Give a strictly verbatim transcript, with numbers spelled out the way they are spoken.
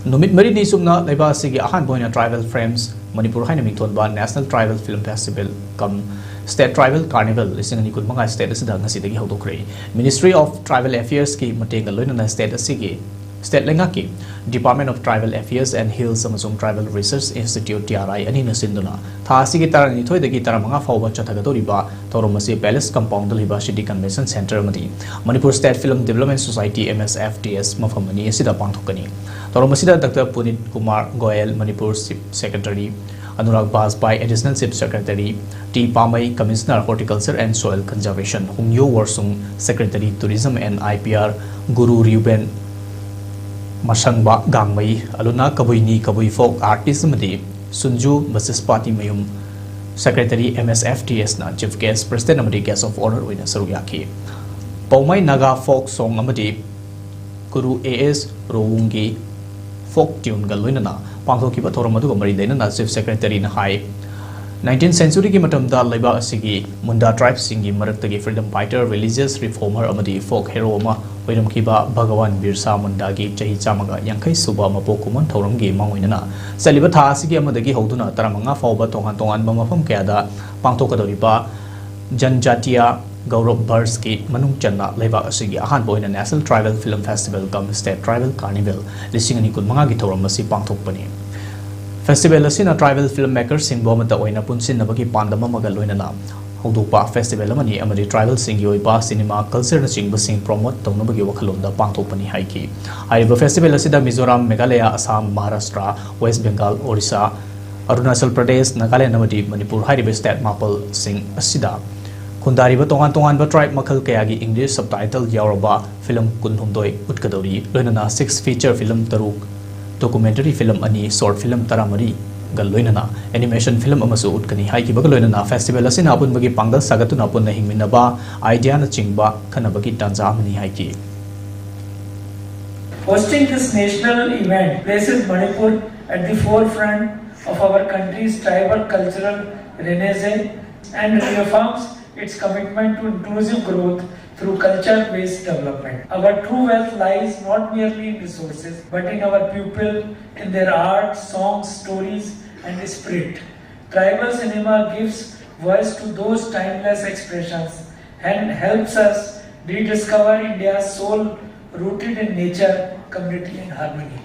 ꯅꯨꯃꯤꯠ ꯃꯔꯤꯅꯤ ꯆꯨꯞꯅ ꯂꯩꯕꯥꯛ ꯑꯁꯤꯒꯤ ꯑꯍꯥꯟꯕ ꯑꯣꯏꯅ Tribal Frames Manipur ꯍꯥꯏꯅ ꯃꯤꯡꯊꯣꯟꯕ National Tribal Film Festival cum State Tribal Carnival ꯂꯤꯁꯤꯡ ꯑꯅꯤ ꯀꯨꯟꯃꯉꯥ state ꯑꯁꯤꯗ ꯉꯁꯤꯗꯒꯤ ꯍꯧꯗꯣꯛꯈ꯭ꯔꯦ꯫ Ministry of Tribal Affairsꯀꯤ ꯃꯇꯦꯡꯒ ꯂꯣꯏꯅꯅ state ꯑꯁꯤꯒꯤ, state ꯂꯩꯉꯥꯛꯀꯤ Department of Tribal Affairs and Hills ꯑꯃꯁꯨꯡ Tribal Research Institute, T R I, ꯑꯅꯤꯅ ꯁꯤꯟꯗꯨꯅ ꯊꯥ ꯑꯁꯤꯒꯤ ꯇꯔꯥꯅꯤꯊꯣꯏꯗꯒꯤ ꯇꯔꯥꯃꯉꯥ ꯐꯥꯎꯕ ꯆꯠꯊꯒꯗꯧꯔꯤꯕ ꯊꯧꯔꯝ ꯑꯁꯤ Palace Compoundꯗ ꯂꯩꯕ City Convention Centre ꯑꯃꯗꯤ Manipur State Film Development Society, M S F D S, ꯃꯐꯝ ꯑꯅꯤ ꯑꯁꯤꯗ ꯄꯥꯡꯊꯣꯛꯀꯅꯤ꯫ ꯊꯧꯔꯝ ꯑꯁꯤꯗ Doctor Punit Kumar Goel, Manipur Chief Secretary, Anurag Bajpai, Additional Chief Secretary, T Pamei, Commissioner Horticulture and Soil Conservation, Hungyo Worsung, Secretary Tourism and I P R, Guru Reuben Masangba Gangmei, Aluna Kabuini Kabui, folk artist ꯑꯃꯗꯤ Sunju Basispati Mayum, Secretary, M S F D S ꯅ Chief Guest, President ꯑꯃꯗꯤ Guest of Honour ꯑꯣꯏꯅ ꯁꯔꯨꯛ ꯌꯥꯈꯤ꯫ ꯄꯥꯎꯃꯩ Naga folk song ꯑꯃꯗꯤ ꯒꯨꯔꯨ A S ꯔꯣꯋꯨꯡꯒꯤ folk tuneꯒ ꯂꯣꯏꯅꯅ ꯄꯥꯡꯊꯣꯛꯈꯤꯕ ꯊꯧꯔꯝ ꯑꯗꯨꯒ ꯃꯔꯤ ꯂꯩꯅꯅ Chief Secretaryꯅ ꯍꯥꯏ, nineteenth centuryꯒꯤ ꯃꯇꯝꯗ ꯂꯩꯕꯥꯛ ꯑꯁꯤꯒꯤ Munda tribeꯁꯤꯡꯒꯤ ꯃꯔꯛꯇꯒꯤ freedom fighter, religious reformer ꯑꯃꯗꯤ folk hero ꯑꯃ ꯑꯣꯏꯔꯝꯈꯤꯕ ꯚꯒꯋꯥꯟ ꯕꯤꯔꯁꯥ ꯃꯨꯟꯗꯥꯒꯤ ꯆꯍꯤ ꯆꯥꯝꯃꯒ ꯌꯥꯡꯈꯩ ꯁꯨꯕ ꯃꯄꯣꯛ ꯀꯨꯝꯑꯣꯟ ꯊꯧꯔꯝꯒꯤ ꯃꯥꯡꯑꯣꯏꯅꯅ ꯆꯠꯂꯤꯕ ꯊꯥ ꯑꯁꯤꯒꯤ ꯑꯃꯗꯒꯤ ꯍꯧꯗꯨꯅ ꯇꯔꯥꯃꯉꯥ ꯐꯥꯎꯕ ꯇꯣꯉꯥꯟ ꯇꯣꯉꯥꯟꯕ ꯃꯐꯝ ꯀꯌꯥꯗ ꯄꯥꯡꯊꯣꯛꯀꯗꯧꯔꯤꯕ ꯖꯟꯖꯥꯇꯤꯌꯥ ꯒꯧꯔꯕ ꯕꯔꯁꯀꯤ ꯃꯅꯨꯡ ꯆꯟꯅ ꯂꯩꯕꯥꯛ ꯑꯁꯤꯒꯤ ꯑꯍꯥꯟꯕ ꯑꯣꯏꯅ National Tribal Film Festival cum State Tribal Carnival ꯂꯤꯁꯤꯡ ꯑꯅꯤ ꯀꯨꯟꯃꯉꯥꯒꯤ ꯊꯧꯔꯝ ꯑꯁꯤ ꯄꯥꯡꯊꯣꯛꯄꯅꯤ꯫ Festival ꯑꯁꯤꯅ tribal film makerꯁꯤꯡꯕꯨ ꯑꯃꯠꯇ ꯑꯣꯏꯅ ꯄꯨꯟꯁꯤꯟꯅꯕꯒꯤ ꯄꯥꯟꯗꯝ ꯑꯃꯒ ꯂꯣꯏꯅꯅ ꯍꯧꯗꯣꯛꯄ festival ꯑꯃꯅꯤ ꯑꯃꯗꯤ tribalꯁꯤꯡꯒꯤ ꯑꯣꯏꯕ cinema, cultureꯅꯆꯤꯡꯕꯁꯤꯡ promote ꯇꯧꯅꯕꯒꯤ ꯋꯥꯈꯜꯂꯣꯟꯗ ꯄꯥꯡꯊꯣꯛꯄꯅꯤ ꯍꯥꯏꯈꯤ꯫ ꯍꯥꯏꯔꯤꯕ festival ꯑꯁꯤꯗ ꯃꯤꯖꯣꯔꯥꯝ, ꯃꯦꯘꯥꯂꯌꯥ, ꯑꯁꯥꯝ, ꯃꯍꯥꯔꯥꯁꯇ꯭ꯔ, West Bengal, ꯑꯣꯔꯤꯁꯥ, ꯑꯔꯨꯅꯥꯆꯜ ꯄ꯭ꯔꯗꯦꯁ, ꯅꯥꯒꯥꯂꯦꯟ ꯑꯃꯗꯤ ꯃꯅꯤꯄꯨꯔ ꯍꯥꯏꯔꯤꯕ state ꯃꯥꯄꯜꯁꯤꯡ ꯑꯁꯤꯗ ꯈꯨꯟꯗꯥꯔꯤꯕ ꯇꯣꯉꯥꯟ ꯇꯣꯉꯥꯟꯕ tribe ꯃꯈꯜ ꯀꯌꯥꯒꯤ English subtitle ꯌꯥꯎꯔꯕ film ꯀꯨꯟꯍꯨꯝꯗꯣꯏ ꯎꯠꯀꯗꯧꯔꯤ, ꯂꯣꯏꯅꯅ six feature film ꯇꯔꯨꯛ, documentary film ꯑꯅꯤ, short film ꯇꯔꯥꯃꯔꯤꯒ ꯂꯣꯏꯅꯅ animation film ꯑꯃꯁꯨ ꯎꯠꯀꯅꯤ ꯍꯥꯏꯈꯤꯕꯒ ꯂꯣꯏꯅꯅ festival ꯑꯁꯤꯅ ꯑꯄꯨꯟꯕꯒꯤ ꯄꯥꯡꯒꯜ ꯁꯥꯒꯠꯇꯨꯅ ꯄꯨꯟꯅ ꯍꯤꯡꯃꯤꯟꯅꯕ, ideaꯅꯆꯤꯡꯕ ꯈꯟꯅꯕꯒꯤ ꯇꯥꯟꯖꯥ ꯑꯃꯅꯤ ꯍꯥꯏꯈꯤ꯫ Hosting this national event places Manipur at the forefront of our country's tribal cultural renaissance and reaffirms its commitment to inclusive growth through culture-based development. Our true wealth lies not merely in resources, but in our people, in their art, songs, stories, and spirit. Tribal cinema gives voice to those timeless expressions and helps us rediscover India's soul, rooted in nature, community, and harmony.